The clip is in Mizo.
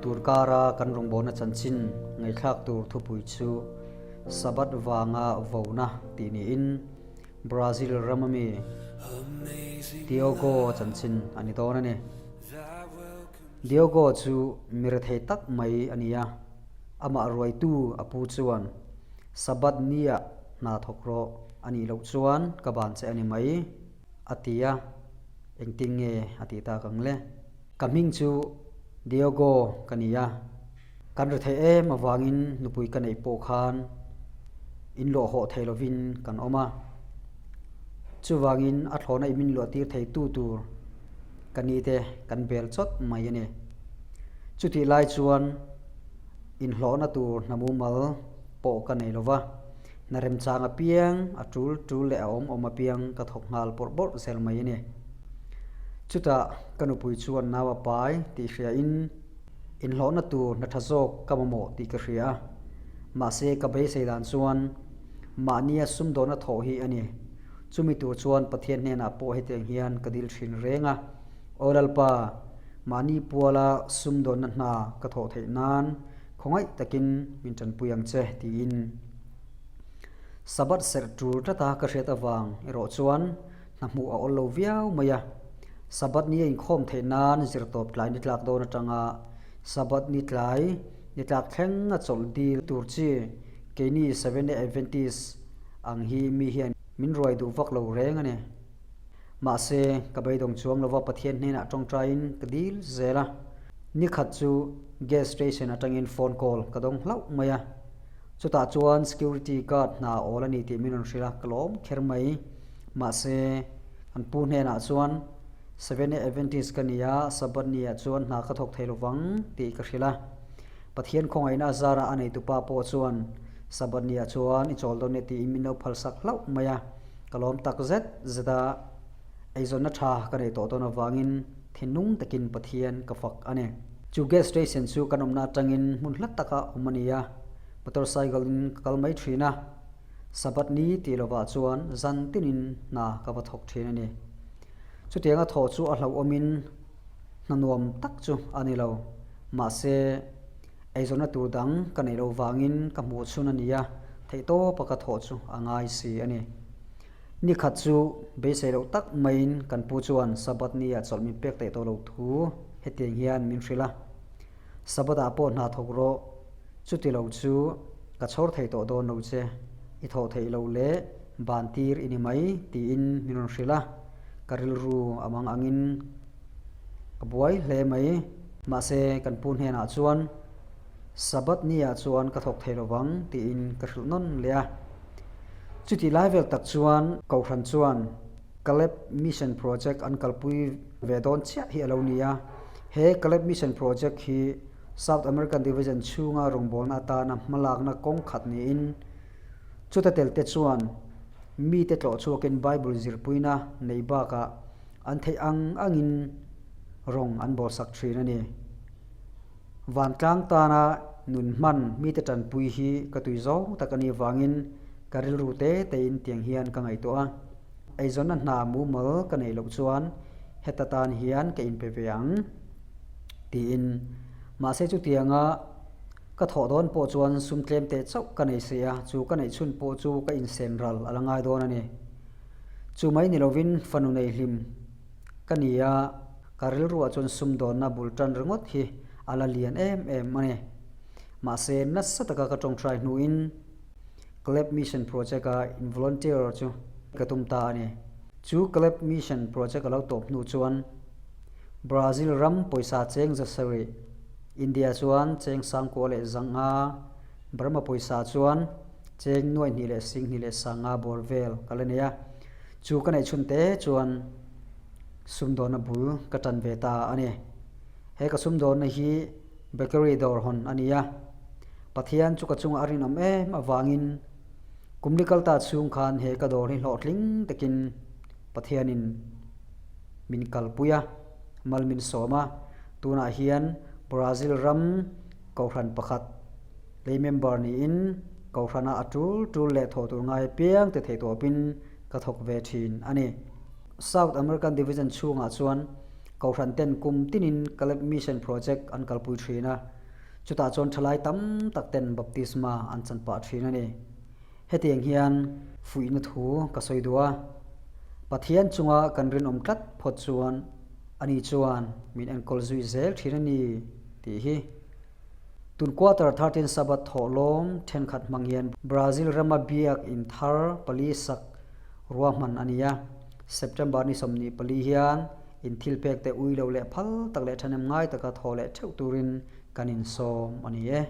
Tunkara kan rawngbawlna chanchin ngaihthlak tur thupui chu Sabbath vanga vona tih niin Brazil rama mi Diogo chanchin a ni dawn a ni. Diogo chu mi rethei tak mai a ni a, amah ruaitu a pu chuan Sabbath nia hna thawk rawh a nih loh chuan ka ban che a ni mai, a ti a, engtin nge a tih tak ang le? Ka hming chu Diogo ka ni a, kan ri theih em avangin nupui ka neih pawh khan inluah hawh thei lovin kan awm a, chuvangin a thlawhna i min luah tir thei tu tur ka ni te kan bel chawt mai a ni. Chutih lai chuan inhlawhna tur hna mumal pawh ka nei lo va, hna remchang apiang, a tul tul leh a awm awm apiang ka thawk nghal bawrh bawrh zel mai a ni. Chutah ka nupui chuan nau a pai tih hriain inhlawhna tur hna tha zawk ka mamawh tih ka hria a, mahse ka beisei dan chuan mahnia sumdawhna thawh hi a ni. Chumi tur chuan Pathian hnenah pawh hetiang hian ka dil thin reng a, Aw Lalpa, mahni puala sumdawnna hna ka thawh theih nan Khawngaih takin min tanpui ang che, tiin. Sabbath serh tul tlata ka hriat avang erawh chuan hna hmuh a awl lo viau mai a. Sabbath ni a inkhawm theih nan zirtawp tlai ni tlak dawn atanga Sabbath ni tlai ni tlak thleng a chawlh dil tur chi keini Seventh-day Adventist ang hi mi hian min ruai duh vak lo reng a ni. Mahse, ka beidawng chuang lova Pathian hnenah tawngtaiin ka dil zel a. Ni khat chu gas station atangin phone call ka dawng hlauh mai a. Chutah chuan security guard hna awl a ni tih min rawn hrilh a, ka lawm kher mai. Mahse, an pu hnenah chuan Seventh-day Adventist ka ni a, Sabbath niah chuan hna ka thawk thei lovang tih ka hrilh a. Pathian khawngaihna a zarah a neitupa pawh chuan Sabbath niah chuan i chawl dawn e tiin min lo phalsak hlauh mai a. Ka lawm tak zet zet a, eizawnna tha ka neih tawh dawn avangin thinlung takin Pathian ka fak a ni. Chu gas station chu kan awmna atangin hmun hla taka awm a ni a, motorcycle in ka kal mai thin a, Sabbath ni tih lovah chuan zan tinin hna ka va thawk thin a ni. Chutianga thawh chu a hlauhawmin hna nuam tak chu a ni lo, mahse, Eizawnna tur dang ka neih loh vangin ka hmuh chhun a ni a, theihtawpa ka thawh chu a ngai si a ni. Ni khat chu beisei loh tak maiin kan pu chuan Sabbath nia chawlh min pek theih tawh loh thu hetiang hian min hrilh a, Sabbath ah pawh hna thawk rawh, chuti lo chu ka chhawr thei tawh dawn lo che, i thawh theih loh leh ban tir i ni mai tiin min rawn hrilh a, ka rilru a mang angin ka buai hle mai. Mahse, kan pu hnenah chuan, Sabbath niah chuan ka thawk thei lovang tiin ka hrilh nawn leh a. Chutih lai vel tak chuan Kohhran chuan Caleb Mission Project an kalpui ve dawn chiah hi a lo ni a. He Caleb Mission Project hi South American Division chhunga rawngbawlna atana hmalakna kawng khat niin chuta telte chuan mite tlawh chhuakin Bible zirpuina nei bakah an theih ang angin rawng an bawlsak thin a ni. Vantlang tana nun hman mite tanpui hi ka tui zawng tak a nih vangin ka rilru te tein tiang hian ka ngaihtuah a. Eizawnna hna mumal ka neih loh chuan heta tan hian ka inpe ve ang tiin. Mahse chutianga ka thawh dawn pawh chuan sum tlem teh chauh ka nei si a, chu ka neih chhun pawh chu ka insen ral a la ngai dawn a ni. Chu mai ni lovin fanu nei hlim Ka ni a, ka rilruah chuan sumdawnna bul tan ringawt hi a la lian em em a ni. Mahse, nasa taka ka tawngtai hnuin Caleb Mission Project-a in volunteer chu ka tum ta a ni. Chu Caleb Mission Project a lo tawp hnu chuan Brazil ram pawisa cheng zasarih, India chuan cheng sangkua leh zanga, Burma pawisa chuan cheng nuaihnih leh singhnih leh sanga bawr vel ka la nei a. Chu ka neih chhun te chuan sumdawnna bul ka tan ve ta a ni. He ka sumdawnna hi bakery dawr hawn a ni a, Pathian chu ka chungah a rinawm em avangin kum li kal ta chhung khan he ka dawr hi hlawhtling takin Pathianin min kalpui a, mal min sawm a. Tunah hian Brazil ram Kohhran pakhat lei member niin Kohhrana a tul tul leh thawh tur ngai apiang te theihtawpin ka thawk ve thin a ni. South American Division chhungah chuan Kohhran ten kum tinin Caleb Mission Project an kalpui thin a, chutah chuan thalai tam tak ten baptisma an chan pah thin a ni. Hetiang hian fuihna thu ka sawi duh a, Pathian chunga kan rinawm tlat phawt chuan ani chuan min enkawl zui zel thin a ni tih hi. Tun quarter 13 Sabbath thawhlawm thenkhat hmang hian Brazil rama biak in thar pali sak ruahman a ni a, September ni 24 hian in thilpek te ui lo leh phal tak leh thahnem ngai taka thaw leh theuh turin kan insawm a ni e.